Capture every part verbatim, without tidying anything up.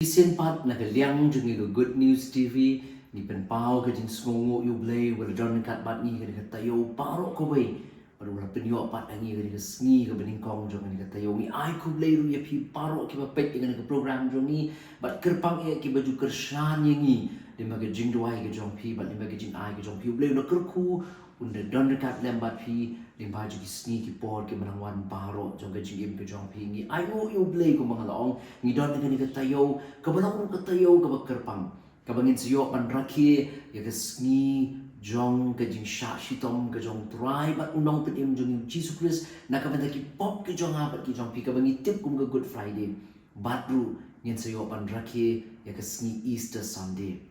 Shisien pat na ka liang jong ngi ka Good News T V, ngi pynpaw ka jingsngewnguh ïa U Blei uba la don ryngkat bad ngi ha kane ka taïew baroh kawei. Bad uba la pynïoh pat ha ngi ha kane ka sngi kaba nyngkong jong kane ka taïew. Ngi ai khublei ruh ïa phi baroh kiba peit ïa kane ka program jong ngi. Bad kyrpang eh kiba ju kyrshan ïa ngi lyngba ka jingduwai ka jong phi bad lyngba ka jingai ka jong phi. U Blei un da kyrkhu, un da don ryngkat lem bad phi lyngba jong ki sngi ki por kiba nang wan baroh jong ka jingim ka jong phi. Ngi ainguh ïa U Blei kumba nga la ong, ngi don ha kane ka taïew kaba long ruh ka taïew kaba kyrpang, kaba ngin sa ïoh ban rakhe ïa ka sngi jong ka jingshah shitom ka jong U Trai bad U Nongpynim jong ngi U Jisu Khrist na ka bynta ki pop ki jong nga bad ki jong phi, kaba ngi tip kum ka Good Friday. Bad ruh ngin sa ïoh ban rakhe ïa ka sngi Easter Sunday.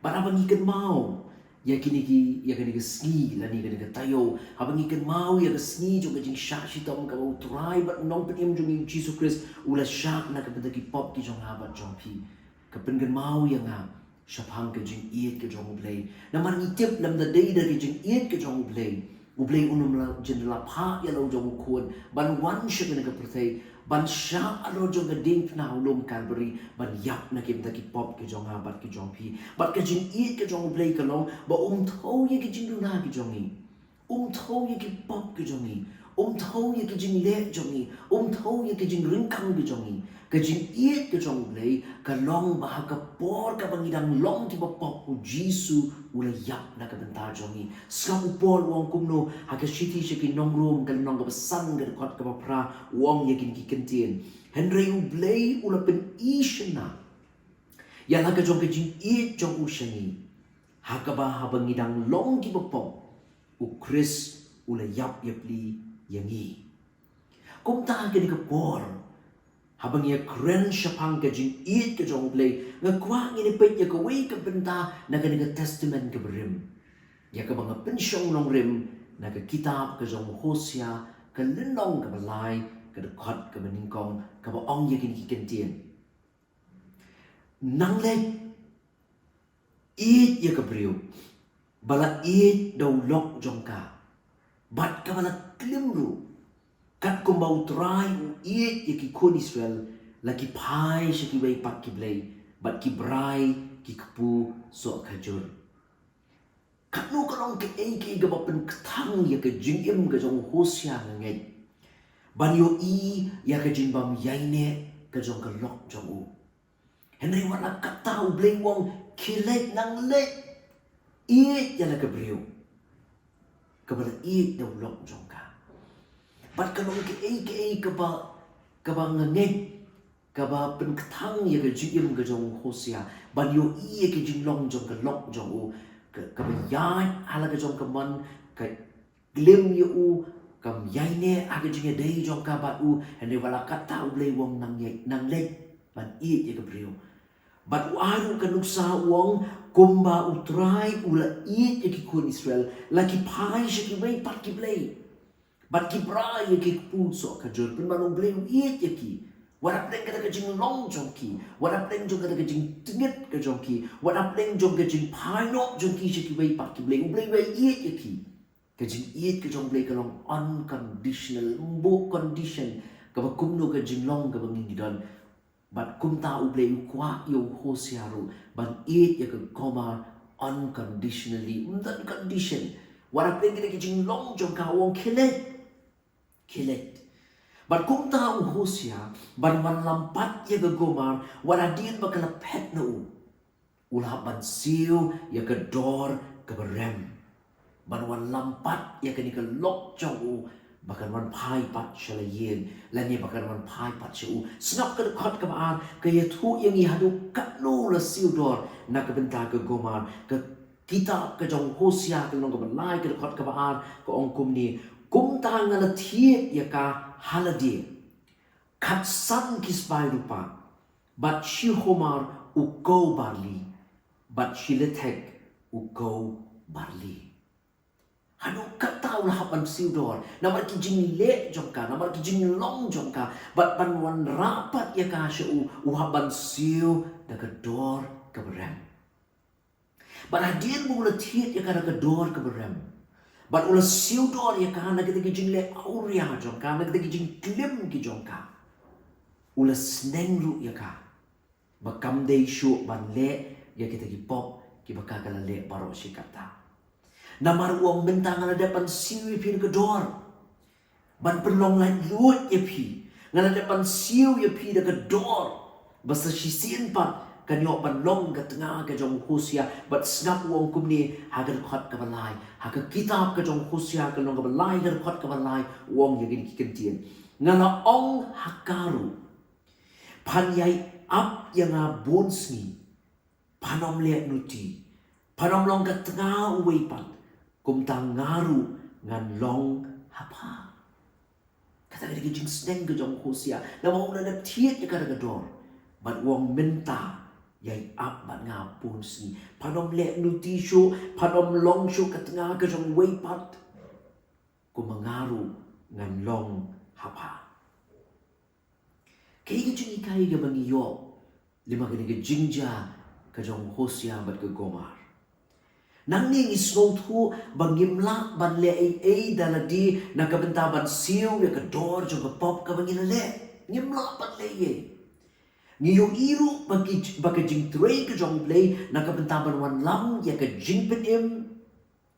Bad haba ngi kynmaw ïa kine ki, ïa kane ka sngi lane kane ka taïew, haba ngi kynmaw ïa ka sngi jong ka jingshah shitom kaba U Trai bad U Nongpynim jong ngi U Jisu Khrist u la shah na ka bynta ki pop ki jong nga bad jong phi, ka pynkynmaw ïa nga shaphang ka jingïeit ka jong U Blei. Namar ngi tip lymda dei da ka jingïeit ka jong U Blei, U Blei un ym la, jin la phah ïa la u jong U Khun ban wan sha kane ka pyrthei, ban shah halor jong ka diengphna ha u lum Kalbari ban ïap na ka bynta ki pop ki jong nga bad ki jong phi. Bad ka jingïeit ka jong U Blei ka long ba um thew ïa ki jingduna ki jong ngi, um thew ïa ki pop ki jong ngi, um thew ïa ki jingleh jong ngi, um thew ïa ki jingryngkang ki jong ngi. Ka jingïeit ka jong U Blei ka long ba ha ka por kaba ngi dang long kiba pop, U Jisu u la ïap na ka bynta jong ngi. Sngap U Paul u ong kumno ha ka shithi sha ki nong Rom, ka lynnong kaba san, ka dkhot kaba phra, u ong ïa kine ki kyntien: Hynrei U Blei u la pyni shynna ïa la ka jong ka jingïeit jong u sha ngi, ha kaba haba ngi dang long kiba pop, U Khrist u la ïap ïapli ïa ngi. Kumta ha kane ka por, haba ngi ïakren shaphang ka jingïeit ka jong U Blei, nga kwah ngin ïa peit ïa kawei ka bynta na kane ka Testament kaba rim, ïa kaba nga pynshong nongrim na ka kitab ka jong u Hosea, ka lynnong kaba lai, ka dkhot kaba nyngkong, kaba ong ïa kine ki kyntien: Nang leit ïeit ïa ka briew ba la ïeit da u lok jong ka bad kaba la klim ruh, katkum ba U Trai u ïeit ïa ki khun Israel, la ki phai sha kiwei pat ki blei bad ki brai ki kpu soh khajur. Katno ka long kaei kaei kaba pynkthang ïa ka jingim ka jong u Hosea, nga ngeit, ban ïohi ïa ka jingbym ïaineh ka jong ka lok jong u. Hynrei wat la katta U Blei u ong, khie leit, nang leit ïeit ïa la ka briew kaba la ïeit da u lok jong ka. Bad ka long kaei kaei kaba, kaba nga ngeit kaba pynkthang ïa ka jingim ka jong u Hosea, ban ïohi ïa ka jinglong jong ka lok jong u, ka, kaba ïaid ha la ka jong ka mon, ka klim ïa u, kam ïaineh ha ka jingïadei jong ka bad u. Hynrei wat la katta U Blei u ong, nang ïeit, nang leit ban ïeit ïa ka briew. Bad u ai ruh ka nuksa, u ong, kumba U Trai u la ïeit ïa ki khun Israel, la ki phai sha kiwei pat ki blei bad ki brai ïa ki kpu soh khajur, pynban U Blei u ïeit ïa ki. Wat hapdeng kata ka jinglong jong ki, wat hapdeng jong kata ka jingtngit ka jong ki, wat hapdeng jong ka jingphai noh jong ki sha kiwei pat ki blei, U Blei u ïeit ïa ki. Ka jingïeit ka jong U Blei ka long unconditional, ym buh condition kaba kumno ka jinglong kaba ngi ngi don. Bad kumta U Blei u kwah ïa u Hosea ruh ban ïeit ïa ka Gomer unconditionally, ym don condition. Wat hapdeng kata ka jinglong jong ka, u ong, khie leit, khie leit. Bad kumta u Hosea, ban wan lam pat ïa ka Gomer, wat hadien ba ka la phet na u, u la hap ban siew ïa ka dor kaba rem, ban wan lam pat ïa kane ka lok jong u ba kan wan phai pat sha la ïing, lane ba kan wan phai pat sha u. Sngap ka dkhot kaba ar, ka ïathuh ïa ngi haduh katno u la siew dor na ka bynta ka Gomer. Ka kitab ka jong u Hosea, ka lynnong kaba lai, ka dkhot kaba ar, ka ong kumne: Kumta nga la thied ïa ka ha lade khatsan ki sbai rupa, bad shi homer u kew barli, bad shi lethek u kew barli. Haduh katta u la hap ban siew dor namar ki jingleh jong ka, namar ki jinglong jong ka, bad ban wanrah pat ïa ka sha u, u hap ban siew da ka dor kaba rem. Bad hadien ba u la thied ïa ka da ka dor kaba rem, bad u la siew dor ïa ka na kita ki jingleh awria jong ka, na kita ki jingklim ki jong ka, u la sneng ruh ïa ka ba kam dei shuh ban leh ïa kita ki pop kiba ka ka la leh baroh shi katta. Namar u ong mynta nga la dep ban siew ïa phi da ka dor, ban pynlong laitluid ïa phi. Nga la dep ban siew ïa phi da ka dor. Ba sa shisien pat kan ïoh ban long ka tnga ka jong u Hosea. Bad sngap u ong kumne ha ka dkhot kaba lai, ha ka kitab ka jong u Hosea ka lynnong kaba lai, ka dkhot kaba lai, u ong ïa kine ki kyntien: Nga la ong ha ka ruh, phan ïai ap ïa nga bun sngi, phan ym leh nuti, phan ym long ka tnga uwei pat, kumta nga ruh ngan long ha pha. Kata ka dei ka jingsneng ka jong u Hosea, namar u la dep thied ïa ka da ka dor. Bad u ong mynta ïai ap bad nga bun sngi, phan ym leh nuti shuh, phan ym long shuh ka tnga ka jong uwei pat, kumba nga ruh ngan long ha pha. Kaei ka jinghikai kaba ngi ïoh lyngba kane ka jingjia ka jong u Hosea bad ka Gomer? Nangne ngi sngewthuh ba ngim lah ban leh ei ei da lade na ka bynta ban siew ïa ka dor jong ka pop kaba ngi la leh. Ngim lah ban leh ei ei. Ngi ïohi ruh ba ki, ba ka jingtrei ka jong U Blei na ka bynta ban wanlam ïa ka jingpynim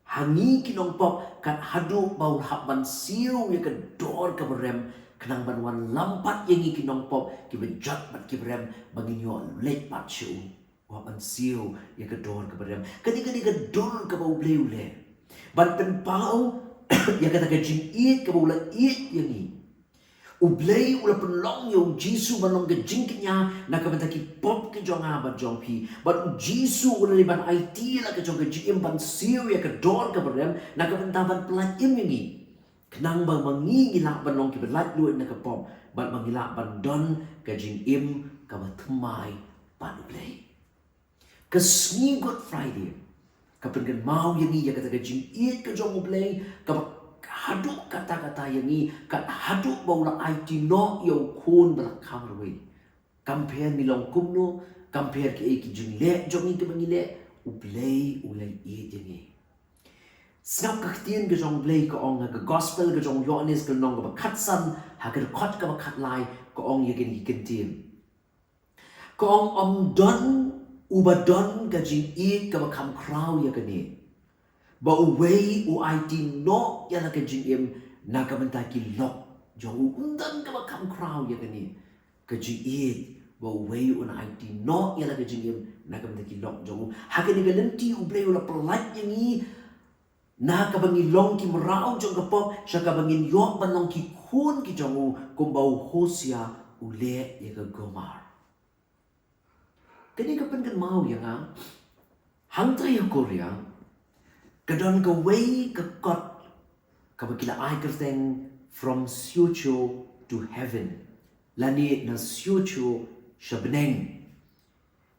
ha ngi ki nongpop, kat haduh ba u la hap ban siew ïa ka dor kaba rem, khnang ban wanlam pat ïa ngi ki nongpop kiba jot bad kiba rem, ba ngin ïoh leit pat sha u. U hap ban siew ïa ka dor kaba rem. Kane, kane ka dur kaba U Blei u leh ban pynpaw ïa kata ka jingïeit kaba u la ïeit ïa ngi. U Blei u la pynlong ïa u Jisu ban long ka jingkñia na ka bynta ki pop ki jong nga bad jong phi. Bad u Jisu u la leit ban aiti la ka jong ka jingim ban siew ïa ka dor kaba rem na ka bynta ban pyllait im ïa ngi, khnang ba ma ngi ngi lah ban long kiba laitluid na ka pop, bad ma ngi lah ban don ka jingim kaba thymmai bad U Blei. Ka sngi Good Friday ka pynkynmaw ïa ngi ïa kata ka jingïeit ka jong U Blei, kaba haduh katta katta ïa ngi, kat haduh ba u la aiti noh ïa u Khun ba la kham rwai. Kam pher ngi long kumno, kam pher kiei ki jingleh jong ngi kiba ngi leh, U Blei u la ïeit ïa ngi. Sngap ka ktien ka jong U Blei ka ong ha ka Gospel ka jong u Ïoannis ka lynnong kaba khatsan, ha ka dkhot kaba khatlai, ka ong ïa kine ki ktien. Ka ong, ym don uba don ka jingïeit kaba kham khraw ïa kane, ba uwei u aiti noh ïa la ka jingim na ka bynta ki lok jong u. Ym don kaba kham khraw ïa kane, ka jingïeit ba uwei un aiti noh ïa la ka jingim na ka bynta ki lok jong u. Ha kane ka lynti U Blei u la pyllait ïa ngi na kaba ngi long ki mraw jong ka pop, sha kaba ngin ïoh ban long ki khun ki jong u, kumba u Hosea u leh ïa ka Gomer. Kane ka pynkynmaw ïa nga, hangtai ha Korea ka don kawei ka kot kaba ki la ai kyrteng From Siocho to Heaven, lane Na Siocho sha Bneng.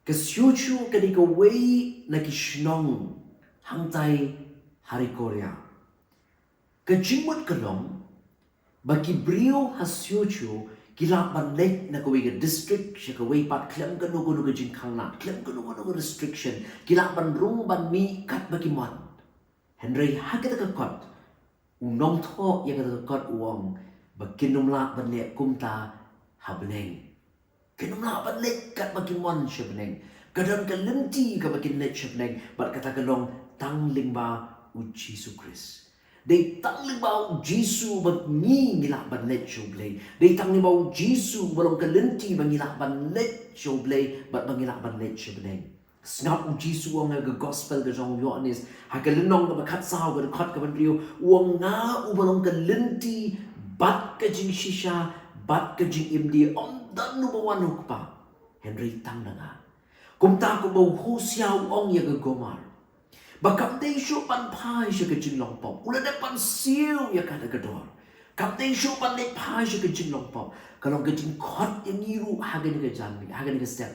Ka Siocho ka dei kawei na ki shnong hangtai ha ri Korea. Ka jingmut ka long ba ki briew ha Siocho ki lah ban leit na kawei ka district sha kawei pat, khlem kano kano ka jingkhanglad, khlem kano kano ka restriction, ki lah ban rung ban mih katba ki mon. Hynrei ha kata ka kot, u nongthoh ïa kata ka kot u ong ba kin ym lah ban leh kumta ha bneng. Kin ym lah ban leit katba ki mon sha bneng. Ka don ka lynti kaba kin leit sha bneng, bad kata ka long tang lyngba u Jisu Khrist. Dei tang lyngba u Jisu ba ngi ngi lah ban leit sha U Blei. Dei tang lyngba u Jisu ba long ka lynti ba ngi lah ban leit sha U Blei bad ba ngi lah ban leit sha bneng. Sngap u Jisu u ong ha ka Gospel ka jong u Ïoannis, ha ka lynnong kaba khatsaw, ka dkhot kaba hynriew, u ong, nga uba long ka lynti bad ka jingshisha bad ka jingim, ym don uba wan ha u Kpa hynrei tang na nga. Kumta kumba u Hosea u ong ïa ka Gomer, ba kam dei shuh ban phai sha ka jinglong pop. U la dep ban siew ïa ka da ka dor. Kam dei shuh ban leit phai sha ka jinglong pop. Ka long ka jingkhot ïa ngi ruh ha kane ka janmiet, ha kane ka step,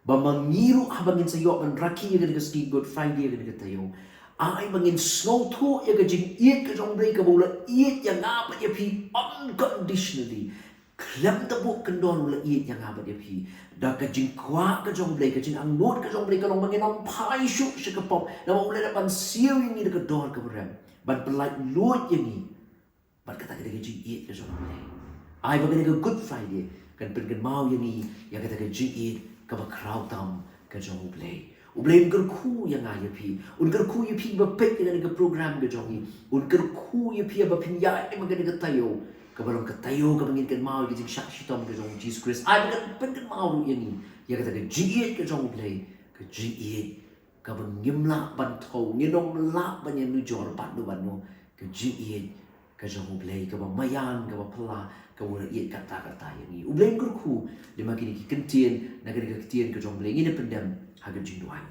ba ma ngi ruh haba ngin sa ïoh ban rakhe ïa kane ka sngi Good Friday, ïa kane ka taïew, ai ba ngin sngewthuh ïa ka jingïeit ka jong U Blei kaba u la ïeit ïa nga bad ïa phi unconditionally. Khlem da buh kyndon u la ïeit ïa nga bad ïa phi. Da ka jingkwah ka jong U Blei, ka jingangnud ka jong U Blei ka long ba ngin ym phai shuh sha ka pop, namar u la dep ban siew ïa ngi da ka dor kaba rem, ban pyllait luid ïa ngi. Bad kata ka dei ka jingïeit ka jong U Blei. Ai ba kane ka Good Friday kan pynkynmaw ïa ngi ïa kata ka jingïeit kaba khraw tam ka jong U Blei. U Blei un kyrkhu ïa nga ïa phi. Un kyrkhu ïa phi ba peit ïa kane ka program ka jong ngi. Un kyrkhu ïa phi ba phin ïaid ïa kane ka taïew kaba long ka taïew kaba ngin kynmaw ïa ka jingshah shitom ka jong U Jisu Khrist. Ai ba kan pynkynmaw ruh ïa ngi ïa kata ka jingïeit ka jong U Blei, ka jingïeit kaba ngim lah ban thew, ngin ym lah ban ïanujor bad no bad no, ka jingïeit ka jong U Blei kaba maïan, kaba phylla, kaba u la ïeit katta katta ïa ngi. U Blei un kyrkhu lyngba kine ki kyntien, na kane ka ktien ka jong U Blei ngin ïa pyndem ha ka jingduwai.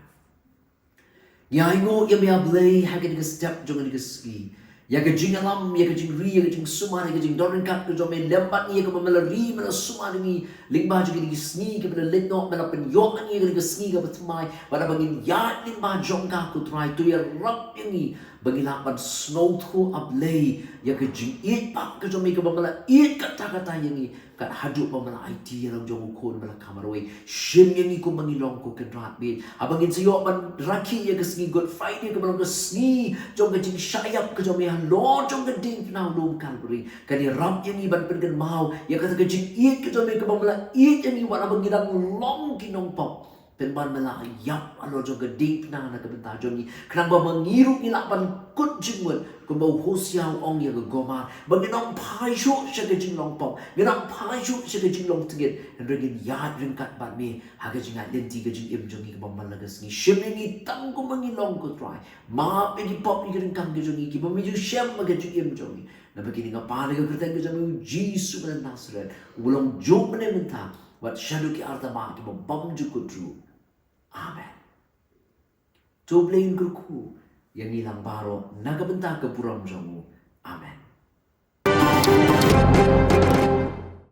Ngi ainguh ïa me A Blei ha kane ka step jong kane ka sngi, ïa ka jingïalam, ïa ka jingri, ïa ka jingsumar, ïa ka jingdon ryngkat ka jong me lem bad ngi, ïa kaba me la ri, me la sumar ïa ngi lyngba jong kine ki sngi kiba la leit noh, me la pynïoh ïa ngi ïa kane ka sngi kaba thymmai, bad haba ngin ïaid lyngba jong ka, ko Trai, to ïarap ïa ngi ba ngin lah ban sngewthuh A Blei ïa ka jingïeit bad ka jong me kaba me la ïeit katta katta ïa ngi, kat haduh ba me la aiti ïa la u jong u khun ba la kham marwei. Shim ïa ngi kumba ngi long, ko Kynrad bad haba ngin sa ïoh ban rakhe ïa ka sngi Good Friday kaba long ka sngi jong ka jingshah ïap ka jong me halor jong ka diengphna u lum Kalbari, kan ïarap ïa ngi ban pynkynmaw ïa kata ka jingïeit ka jong me kaba me la ïeit ïa ngi wat haba ngi dang long ki nongpop. Pynban me la ïap halor jong ka diengphna na ka bynta jong ngi, khnang ba ma ngi ruh ngi lah ban kut jingmut kumba u Hosea u ong ïa ka Gomer, ba ngin ym phai shuh sha ka jinglong pop, ngin ym phai shuh sha ka jinglong tngit, hynrei ngin ïaid ryngkat bad me ha ka jingïaid lynti ka jingim jong ngi kaba man la ka sngi. Shim ïa ngi tang kumba ngi long, ko Trai. Map ïa ki pop, ïa ki ryngkang ka jong ngi kiba me ju shem ha ka jingim jong ngi. Namar kine nga pan ha ka kyrteng ka jong me, U Jisu ba na Nasareth, uba long juh mynne, mynta bad shaduh ki artymman kiba bymjukut ruh. Amen. To U Blei un kyrkhu ïa ngi lang baroh na ka bynta ka burom jong u. Amen.